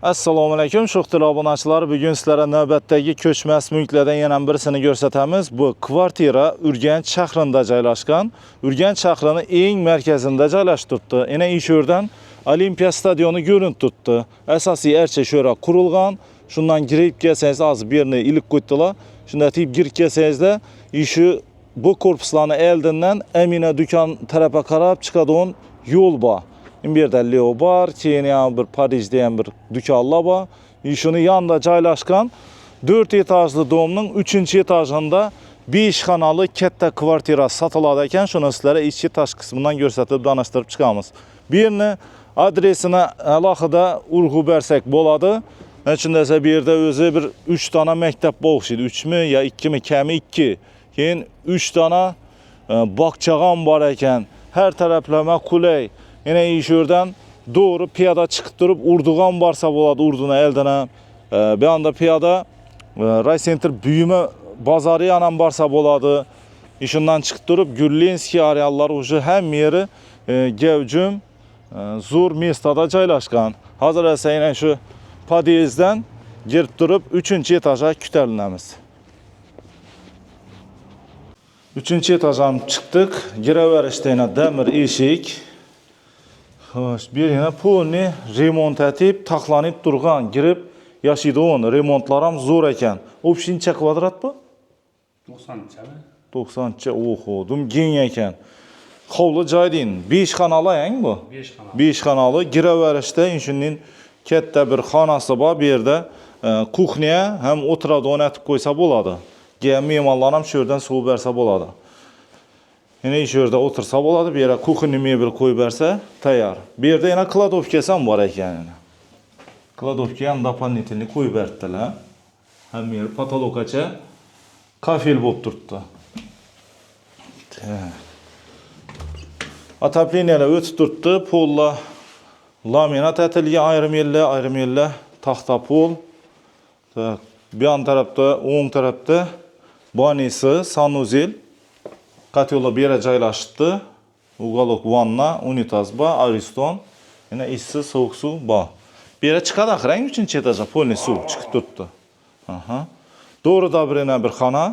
Assalomu alaykum, sho'x obunachilari. Bugun sizlarga navbatdagi ko'chmas mulklardan yana birisini ko'rsatamiz. Bu kvartira Urganch shahrida joylashgan. Urganch shahrining eng markazida joylashib turibdi. Ana shu yerdan Olimpiya stadioni ko'rinib turibdi. Asosiy archa shu yerga qurilgan. Shundan kirib kelsangiz, hozir bu yerni ilib qo'ydilar. Shunda tiyib kirib kelsangizda, shu bu korpuslarni oldindan Amina do'kon tarafa qarab chiqadigan yo'l bor. Bu yerda Leo bor, keyin yana bir Parijda ham bir do'konlar bor. Shuni yonida joylashgan 4 etajli domning 3-etajida 5 xonali katta kvartira sotiladi ekan. Shuni sizlarga ichki tashqi qismidan ko'rsatib tanishtirib chiqamiz. Bu yerni adresini alohida urg'u bersak bo'ladi. Nechun desa bu yerda o'zi bir 3 dona maktab bor o'xshaydi. 3 mi ya 2 mi, kami 2. Keyin 3 dona bog'cha ham bor ekan. Har taraflama qulay. Yana shu yerdan to'g'ri piyoda chiqib turib Urduga borsa bo'ladi, Urduni eldina. Bu yoqda piyoda Райцентр buyumi bozori ham borsa bo'ladi. Shundan chiqib turib Gullinskiy areallar уже hamma yeri gavjum, zo'r место da joylashgan. Hozir esa yana shu podyezddan kirib turib 3-etajga ko'tarilamiz. 3-etajga ham chiqdik. Kiraverishda yana demir eshik. Xo'sh, bu yer yana полный remont etib, taxlanib turgan, kirib yashaydigan remontlar ham zo'r ekan. Общий necha kvadrat bu? 90chami? 90 cha, oho, dum keng ekan. Hovli joy deyin. 5 xonali yang bu? 5 xona. 5 xonali kiraverishda shundan katta bir xonasi bor bu yerda. Кухня ham o'tiradigan etib qo'ysa bo'ladi. Kelgan mehmonlar ham shu yerdan suv bersa bo'ladi. Yana shu yerda o'tirsa bo'ladi. Bu yerga кухонный mebel qo'yib bersa tayyor. Bu yerda yana кладовка si ham bor ekan. Yana. Кладовка ham дополнительный qo'yib berdilar. Hamma yer потолок gacha kafel bo'lib turibdi. Так. Отопление lar o'tib turibdi. Pollar laminat etilgan ayrim yerlar, ayrim yerlar taxta pol. Так, bu yon tarafda, o'ng tarafda баня si, санузел. Котёл i bu yerga joylashibdi. Уголок vanna, unitaz bor, Ariston. Yana issiq, sovuq suv bor. Bu yerga chiqadi axir, 3-etajga полный suv chiqib turibdi. Aha. To'g'rida bir yana bir xona.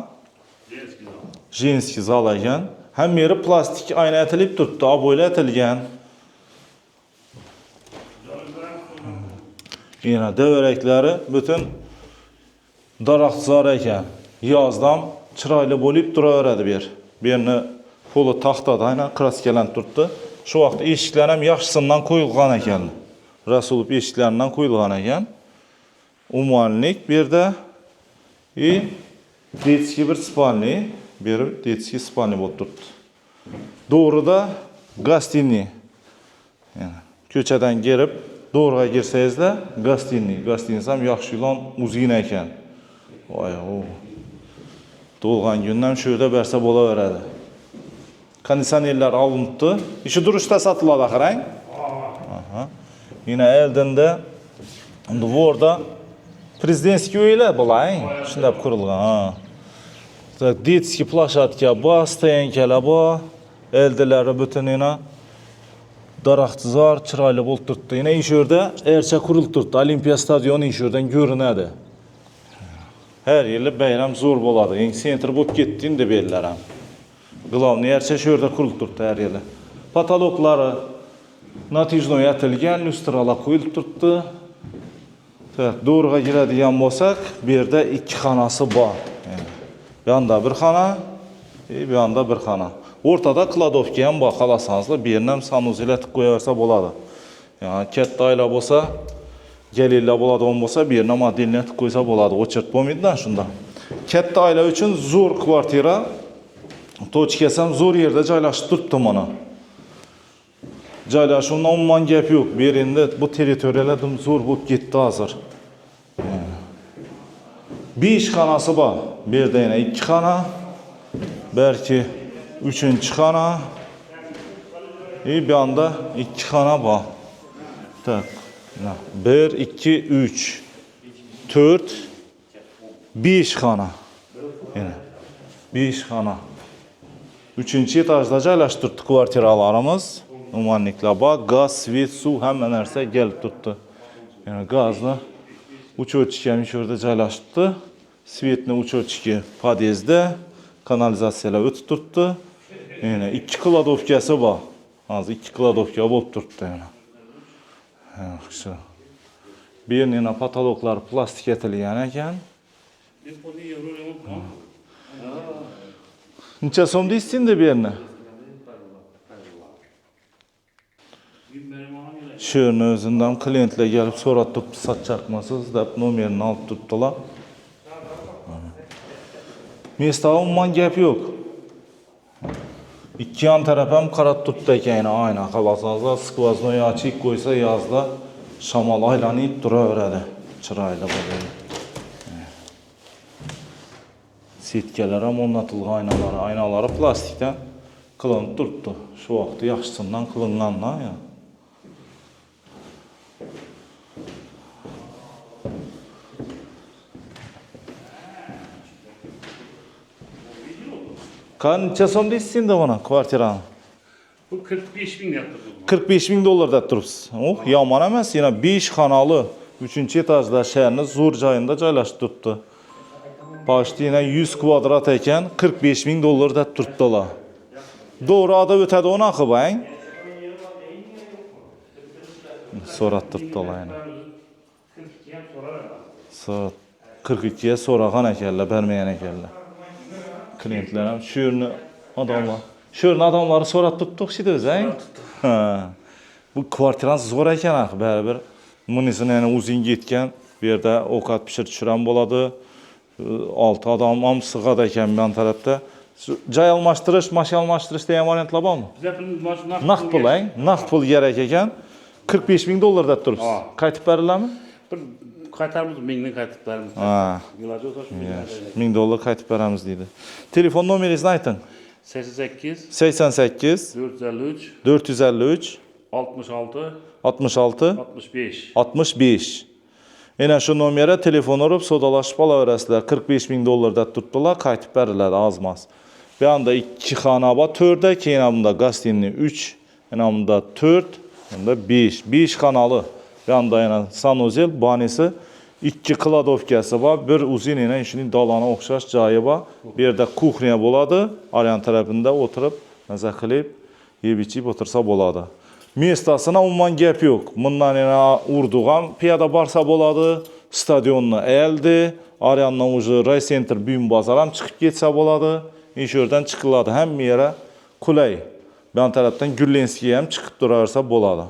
Женский zal ekan. Hamma yeri plastik ayna etilib turibdi, обой lar etilgan. Yana devaraklari butun daraxtzor ekan. Yozdan chiroyli bo'lib turaveradi bu yer. Bu yerni poli taxtada aynan kraskalanib turibdi. Shu vaqt eshiklar ham yaxshisidan qo'yilgan ekan. Rasulov eshiklaridan qo'yilgan ekan. Умывальник bu yerda и детский bir спальный, bu yer детский спальный bo'lib turibdi. To'g'rida гостиный. Yana ko'chadan kirib, to'g'riga kirsangizda гостиный, гостиный ham yaxshi ilon uzun ekan. Voy, o. Tug'ilgan kundan shu yerda bersa bo'laveradi. Konditsionerlar olinibdi. Shu durustda sotiladi qarang. Aha. Yana oldinda двор da президентский uylar bular, shunday qurilgan. Ha. Так, детский площадка bor, стоянка lar bor. Eldilari butun yana daraxtzor, chiroyli bo'lib turibdi. Yana shu yerda archa qurilib turibdi. Olimpiya stadioni shu yerdan ko'rinadi. Har yili bayram zo'r bo'ladi. Eng центр bo'lib ketdi endi bu yerlar ham. Главный archa shu yerda qurilib turibdi har yili. Потолок lari натяжной etilgan, lyustralar qo'yilib turibdi. Так, to'g'riga kiradigan bo'lsak, bu yerda ikki xonasi bor. Yani, bu yoqda bir xona, bu yoqda bir xona. O'rtada кладовка ham bor, xohlasangizlar bu yerni ham санузел etib qo'yaversa bo'ladi. Ya'ni katta oila bo'lsa, kelinglar bo'ladigan bo'lsa, bu yerni ham отдельно etib qo'ysa bo'ladi. Очередь bo'lmaydi-da shunda. Katta oila uchun zo'r kvartira. Точка si ham zo'r yerda joylashib turibdi mana. Joylashuvdan umuman gap yo'q. Bu yer endi bu territoriyalar zo'r bo'lib ketdi hozir. 5 xonasi bor. Bu yerda yana 2 xona, balki 3-xona. И bu yoqda 2 xona bor. Так. 1 2 3 4 5 xona. Yana 5 xona. 3-etajda joylashib turibdi kvartiralarimiz. Умывальник lar bor, gaz, свет, suv hamma narsa kelib turibdi. Yana gazni учетчик ham shu yerda joylashibdi. Светni учетчик i podyezdda, kanalizatsiyalar o'tib turibdi. Yana ikki кладовка si bor. Hozir ikki кладовка bo'lib turibdi yana. Yaxshi. Bu yerning yana потолок lari plastik etilgan ekan. Bir pulni yevro yo'q. Necha so'm deysiz endi bu yerni? Shu yerni o'zidan klientlar kelib so'rab turibdi, sotchaqmisiz deb nomerini olib turibdilar. Места umuman gap yo'q. Ikki yon taraf ham qarab turibdi ekan, yana aynan xohlasangiz сквозной ochib qo'ysa yozda shamol aylanib turaveradi. Chiroyli bo'ladi. Setkalar ham o'rnatilgan aynalari, aynalari plastikdan qilinib turibdi. Shu vaqtda yaxshisidan qilingan ya. Qancha so'm deysiz endi buni kvartirani? Bu 45 bin yaptırdım. 45 ming dollar deb turibsiz. Oh, yomon emas. Yana 5 xonali 3-etajda shaharning zo'r joyida joylashib turibdi. Почти yana 100 kvadrat ekan, 45 ming dollar deb turibdilar. To'g'ri oda o'tadi unaqa bang. So'rab turibdilar yana. 42 ham so'rar ama. Soat 42 ga so'ragan ekanlar, bermagan ekanlar. Klientlar ham shu yerni odamlar. Shu yerni odamlari so'rab turibdi o'xshaydi o'zi, a? Ha. Bu kvartirangiz zo'r ekan axir, baribir. Bunisini yana o'zingga yetgan. Bu yerda ovqat pishirib ham bo'ladi. 6 odam ham sig'adi ekan bu tarafda. Joy almashtirish, mashina almashtirish degan variantlar bormi? Bize pul naqd Naqd pul, ang? Naqd pul kerak ekan. 45 ming dollar deb turibsiz. Ha. Qaytib beriladimi? Bir qaytaramiz, mingni qaytib beramiz. Ha. Iloji bo'lsa shu mingni 1000 dollar qaytib beramiz deydi. Telefon nomeringizni ayting. 88 88 453 453 66 66 65. 65. Yana shu nomerga telefon urib savdolashib olaverasizlar. 45 ming dollar deb turibdilar, qaytib beriladi ozmas. Bu yoqda 2 xona bor, 4 da, keyin bunda gostinniy 3, yana bunda 4, bunda 5. 5 xonali. Bu yoqda yana sanuzel, banisi, 2 кладовка si bor, bir uzun yana shuning dalana o'xshash joyi bor. Bu yerda kuxnya bo'ladi. Aryan tarafida o'tirib, maza qilib, yeb ichib o'tirsa bo'ladi. Места sina umuman gap yo'q. Bundan yana Urduğa piyoda borsa bo'ladi. Stadionni eldi. Aryandan уже Raycenter buyum bozor ham chiqib ketsa bo'ladi. Shu yerdan chiqiladi. Hamma yere qulay. Bu yon tarafdan Gullenskiy ham chiqib turaversa bo'ladi.